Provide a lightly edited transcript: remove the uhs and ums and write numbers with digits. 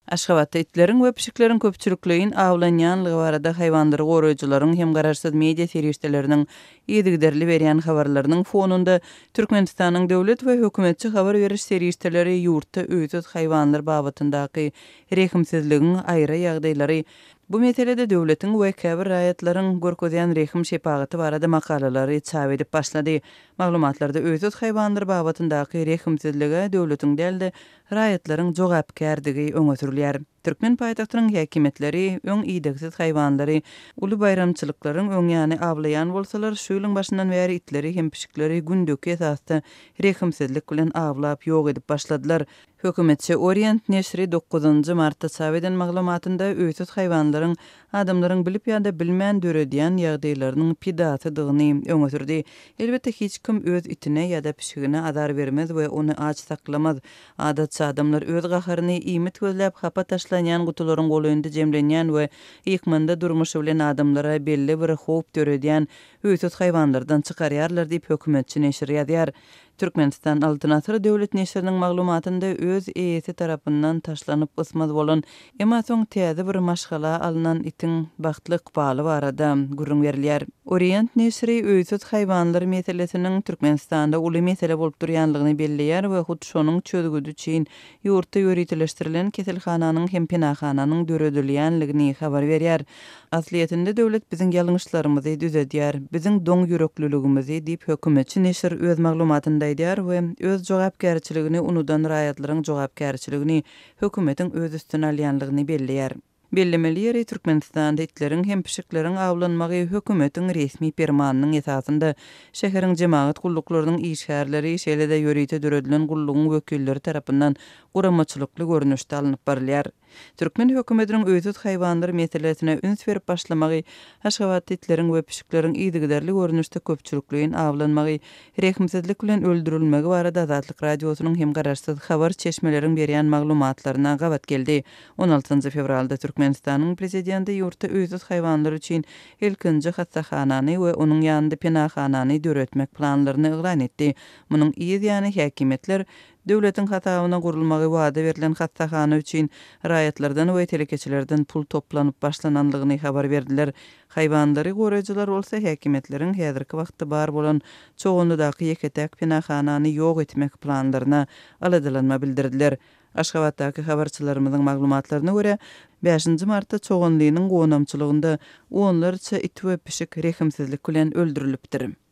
Aşgabatda itleriň we pişikleriň köpçülikleýin awlanýanlygy barada haýwanlary goraýjylaryň hem garaşsyz media serişdeleriniň yzygiderli berýän habarlarynyň fonunda Türkmenistanyň döwlet we hökümetçi habar beriş serişdeleri ýurtda öýsüz haýwanlar babatyndaky rehimsizligiň aýra ýagdaýlary, bu meselede döwletiň we käbir raýatlaryň görkezýän rehim-şepagaty barada makalalary çap edip başlady. Maglumatlarda öýsüz haýwanlar babatyndaky rehimsizlige döwletiň däl-de, raýatlaryň jogapkärdigi öňe sürülýär. Türkmen paýtagtynyň häkimiýetleri öň idegsiz haýwanlary uly baýramçylyklaryň öň ýany awlaýan bolsalar, şu ýylyň başyndan bäri itleri hem pişikleri gündeki esasda rehimsizlik bilen awlap ýok edip başladylar. Hökümetçi Orient neşiri dokuzynjy martda çap eden maglumatynda öýsüz haýwanlaryň adamlaryň bilip ýa-da bilmän döredýän ýagdaýlarynyň pidasydygyny öňe sürdi. Elbetde, hiç kim öz itine ýa-da pişigine azar bermez we ony aç saklamaz. Adatça, adamlar öz gaharyny iýmit gözläp hapa taşlanýan gutularyň golaýynda jemlenýän we ykmanda durmuşy bilen adamlara belli bir howp döredýän öýsüz haýwanlardan çykarýarlar diýip, hökümetçi neşir ýazýar. Türkmenistan Altyn asyr döwlet neşiriniň maglumatynda öz eýesi tarapyndan taşlanyp ysmaz bolan, emma soň täze bir maşgala alnan itiň bagtly ykbaly barada gürrüň berilýär. Orient neşiri öýsüz haýwanlar meselesiniň Türkmenistanda uly mesele bolup durýanlygyny belleýär we hut şonuň çözgüdi üçin ýurtda ýöriteleşdirilen keselhananyň hem penahananyň döredilýänligini habar berýär. Aslyýetinde döwlet biziň ýalňyşlarymyzy düzedýär, biziň doň ýürekliligimizi diýip hökümetçi neşir öz maglumatynda aýdýar we öz jogapkärçiligini unudan raýatlaryň jogapkärçiligini hökümetiň öz üstüne alýanlygyny belleýär. Bellemeli ýeri, Türkmenistanda itleriň hem pişikleriň awlanmagy hökümetiň resmi permanynyň esasynda şäheriň jemagat gulluklarynyň işgärleri, şeýle-de ýörite döredilen gullugyň wekilleri tarapyndan guramaçylykly görnüşde alnyp barylýar. Türkmen hökümetiniň öýsüz haýwanlar meselesine üns berip başlamagy, Aşgabatda itleriň we pişikleriň yzygiderli görnüşde köpçülikleýin awlanmagy, rehimsizlik bilen öldürilmegi barada Azatlyk Radiosynyň hem garaşsyz habar çeşmeleriň berýän maglumatlaryna gabat geldi. On altynjy fewralda Türkmenistanyň prezidenti ýurtda öýsüz haýwanlar üçin ilkinji hassahanany we onuň ýanynda penahanany döretmek planlaryny yglan etdi. Munuň yz ýany häkimiýetler Döwletiň hasabyna gurulmagy wada berlen hassahana üçin raýatlardan we telekeçilerden pul toplanyp başlananlygyny habar berdiler. Haýwanlary goraýjylar bolsa häkimiýetleriň häzirki wagtda bar bolan Çoganlydaky ýeke-täk penahanany ýok etmek planlaryna aladalanma bildirdiler. Aşgabatdaky habarçylarymyzyň maglumatlaryna görä, bäşinji martda Çoganlynyň gonamçylygynda onlarça it we pişik rehimsizlik bilen öldürilipdir.